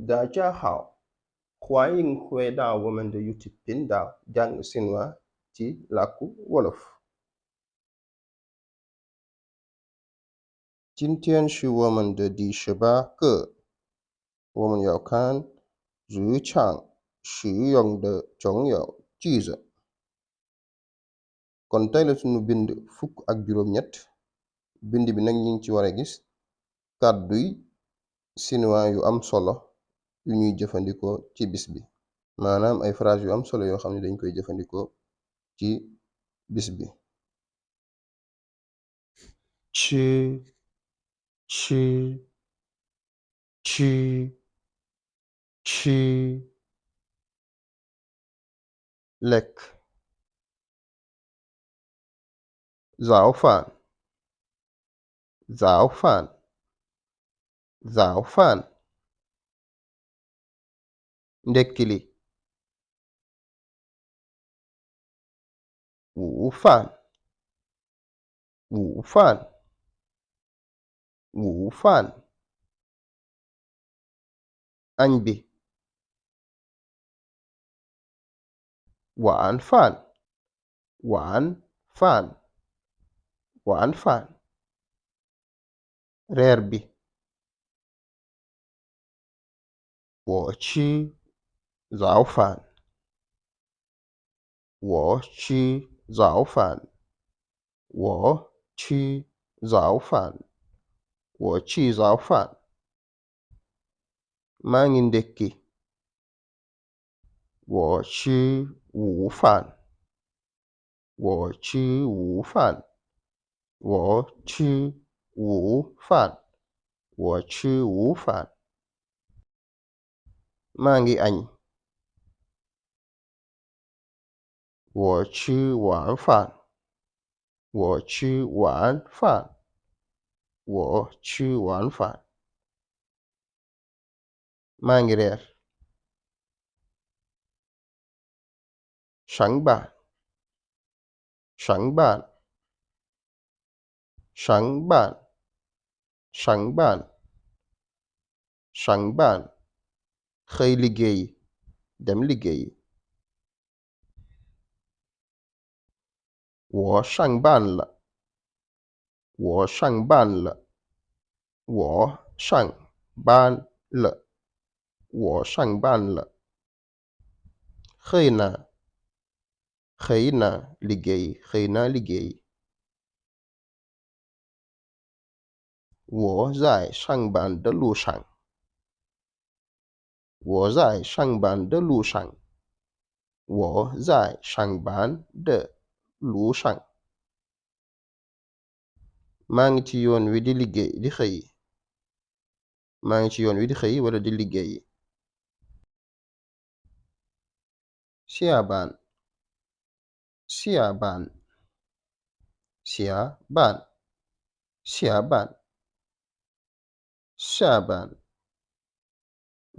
大家好，欢迎回到我们的 YouTube 频道讲新话ci làkku wolof。今天是我们的第18课，我们要看日常使用的重要句子。kon tey la sunu bind fukk ak juróom-ñett bind bi nag ñu ngi ci war a gis kàdduy sinuwaa yu am solo yu ñuy jëfandikoo ci bis bi, maanaam ay phrase yu am solo yoo xam ne dañ koy jëfandikoo ci bis bi. ci ci lekk. Zaufan zaufan ndekkili. wufan añ bi. waan fan reer bi. 我吃早饭我吃早饭maa ngi ndekki. 我吃午饭maa ngi añ. 我吃晚饭maa ngi reer. 上班xëy liggéeyi dem liggéeyi. 我上班了xëy na liggéeyi. 我在上班的路上maa ngi ci yoon wi di xëy wala di liggéeyi. 下班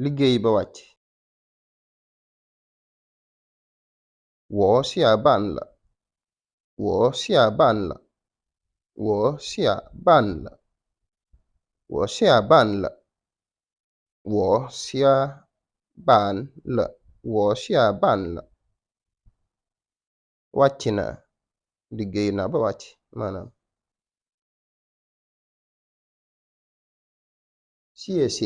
liggéey ba wàcc. 我下班了我下班了wàcc na liggéey na ba wàcc maanaam. 谢谢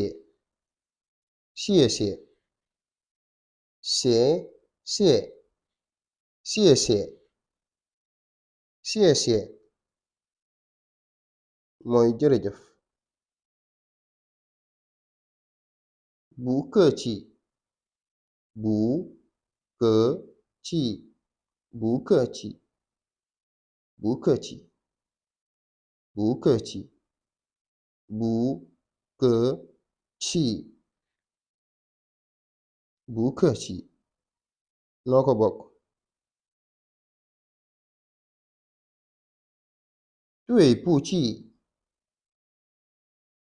mooy jërëjëf. 不客气不客气不客气 noo ko bokk. 对不起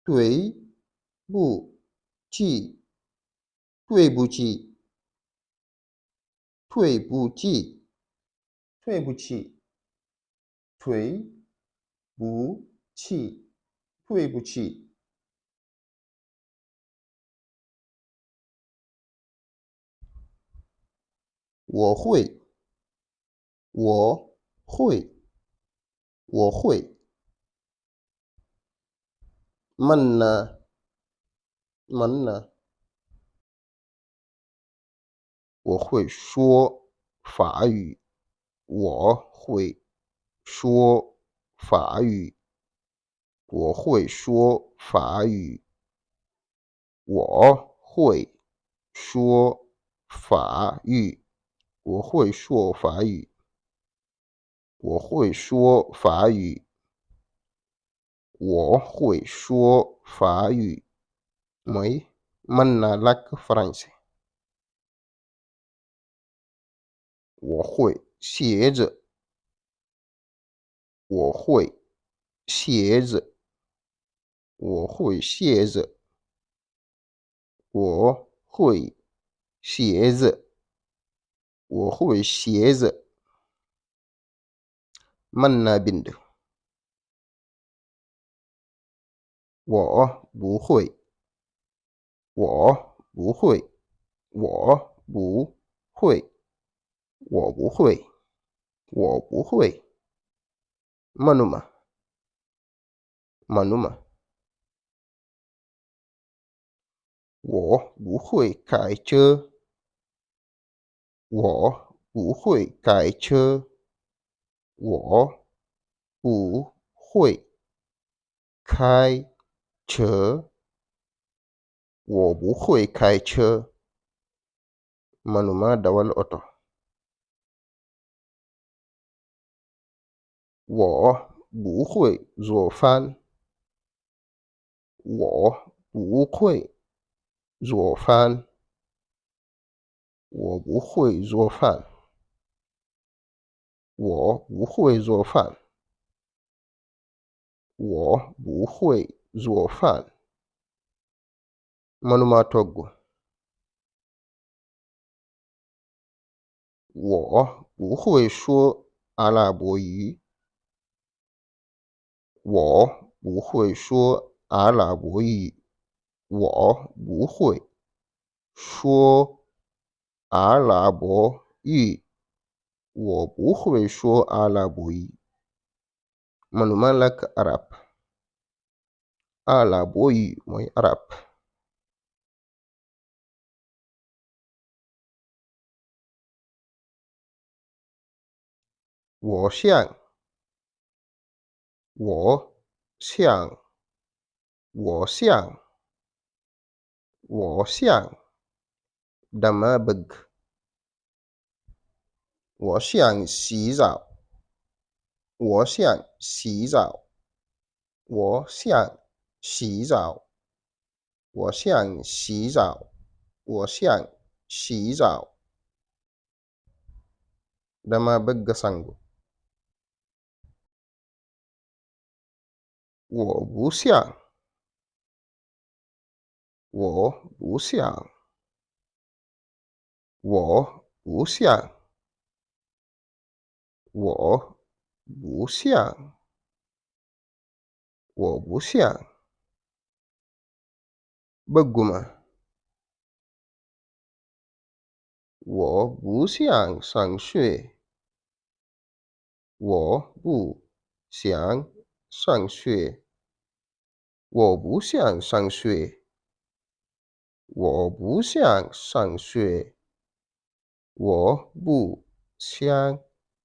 对不起对不起对不起对不起对不起我会，我会，我会。mën naa, mën naa. 我会说法语，我会说法语，我会说法语，我会说法语，我会说法语，我会说法语，我会说法语。mooy mën naa làkk français. 我会写着，我会写着，我会写着，我会写着，我会写着。mën naa bind. 我不会，我不会，我不会，我不会，我不会。mënuma, mënuma. 我不会开车，我不会开车，我不会开车，我不会开车。mënuma dawal oto. 我不会做饭，我不会做饭，我不会做饭，我不会做饭，我不会做饭。mënuma togg. 我不会说阿拉伯语，我不会说阿拉伯语，我不会说阿拉伯语，我不会说阿拉伯语。mënuma làkk arab. 阿拉伯语mooy arab. 我想，我想，我想，我想。dama bëgg. 我想洗澡，我想洗澡，我想洗澡，我想洗澡，我想洗澡。dama bëgg sangu. 我不想，我不想，我不想，我不想，我不想。bëgguma. 我不想上学，我不想上学，我不想上学，我不想上学，我不想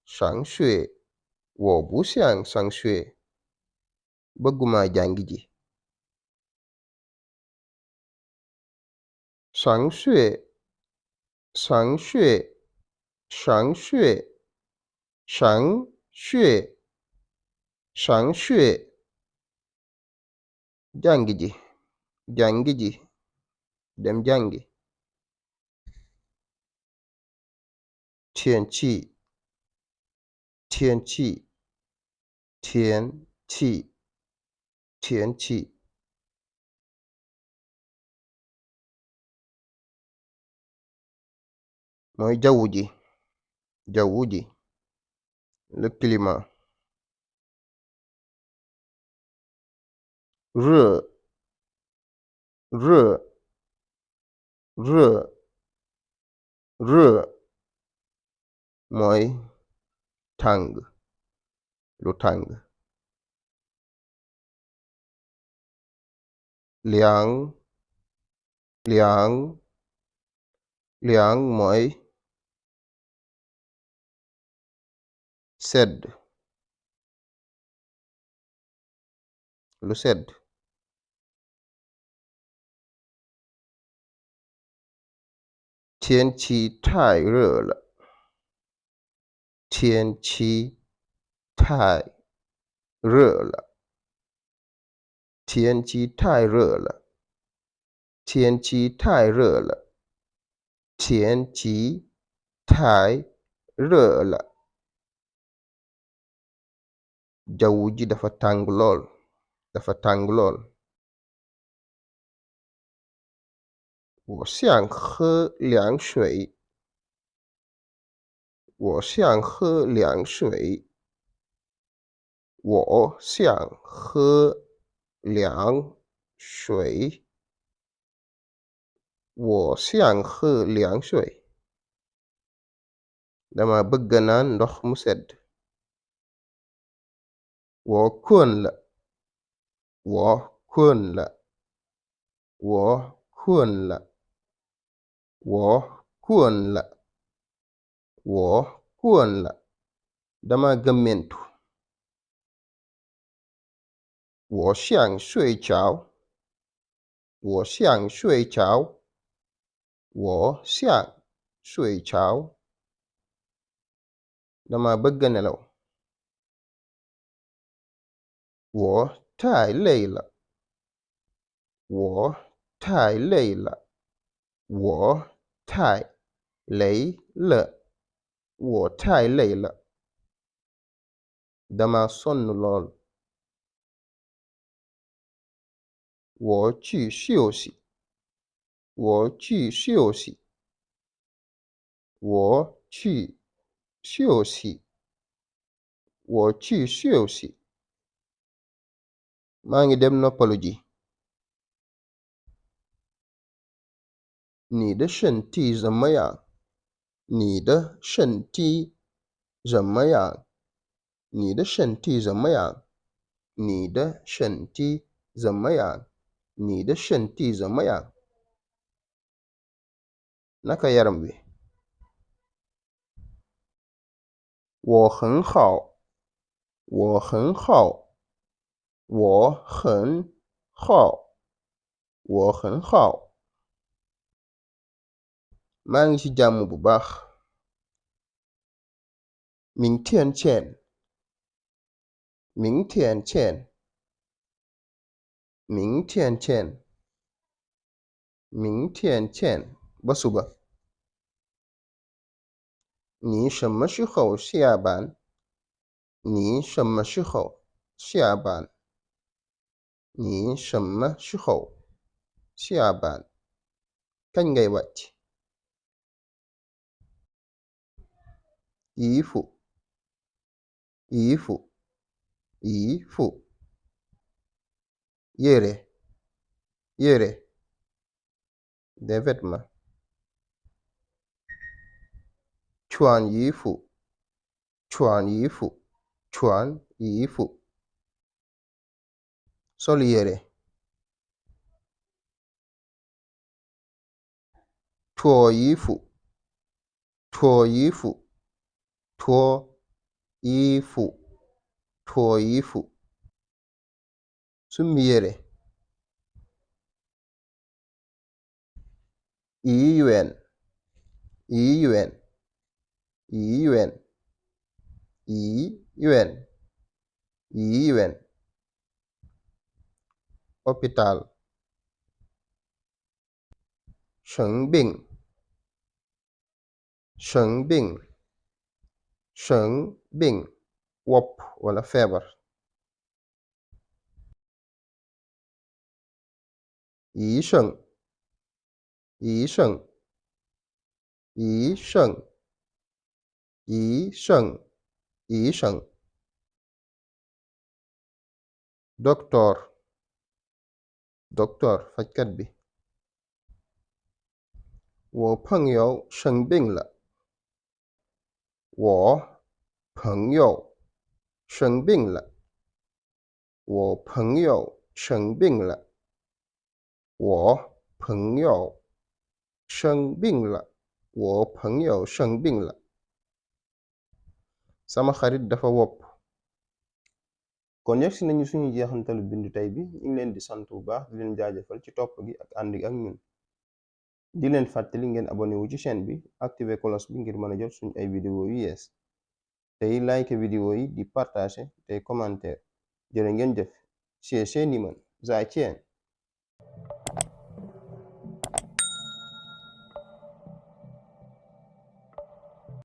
上学，我不想上学。bëgguma jàng ji. 上学，上学，上学，上学，上学。jàng ji, jàng ji, dem jàngi. 天气，天气，天气，天气。mooy jaww ji, jaww ji. le climat. 热，热，热，热。mooy tàng, lu tàng. Liang liang liang mooy sedd, lu sedd. Tian qi tai re le, tian qi tai re le, tian qi tai re le, tian qi tai re le, tian qi tai re le. Jaww ji dafa tàng lool, dafa tàng lool. 我想喝凉水，我想喝凉水，我想喝凉水，我想喝凉水。dama bëgg naan ndox mu sedd. 我困了，我困了，我困了，我困了，我困了。dama gëmmentu. 我想睡着，我想睡着，我想睡着。dama bëgg nelaw. 我太累了，我太累了，我太累了，我太累了。dama sonn lool. 我去休息，我去休息，我去休息，我去休息。maa ngi dem noppalu ji. 你的身体怎么样？你的身体怎么样？你的身体怎么样？你的身体怎么样？你的身体怎么样？ naka yaram wi? 我很好，我很好，我很好，我很好。maa ngi ci jàmm bu baax. 明天见，明天见，明天见，明天见。ba suba. 你什么时候下班？你什么时候下班？你什么时候下班？ kañ ngay wàcc? 衣服，衣服，衣服。yére，yére. des vêtements. 穿衣服，穿衣服，穿衣服。sol yére. 脱衣服，脱衣服，脱衣服，脱衣服。summi yére. 医院，医院，医院，医院，医院。hôpital. 生病，生病，生病。wopp wala feebar. 医生，医生，医生，医生，医生。docteur, docteur fajkat bi. 我朋友生病了，我朋友生病了，我朋友生病了，我朋友生病了，我朋友生病了。sama xarit dafa wopp. kon yegsi nañu suñu jeexantalu bindu tey bi, ñu ngi leen di sant bu baax di leen jaajëfal ci topp gi ak ànd gi ak ñun. di leen fàttali ngeen abonné wu ci chaîne bi activé cloche bi ngir mën a jot suñu ay vidéo yu yees tey like vidéo yi di partager tey commentaire. jërë ngeen jëf. 谢谢你们，再见。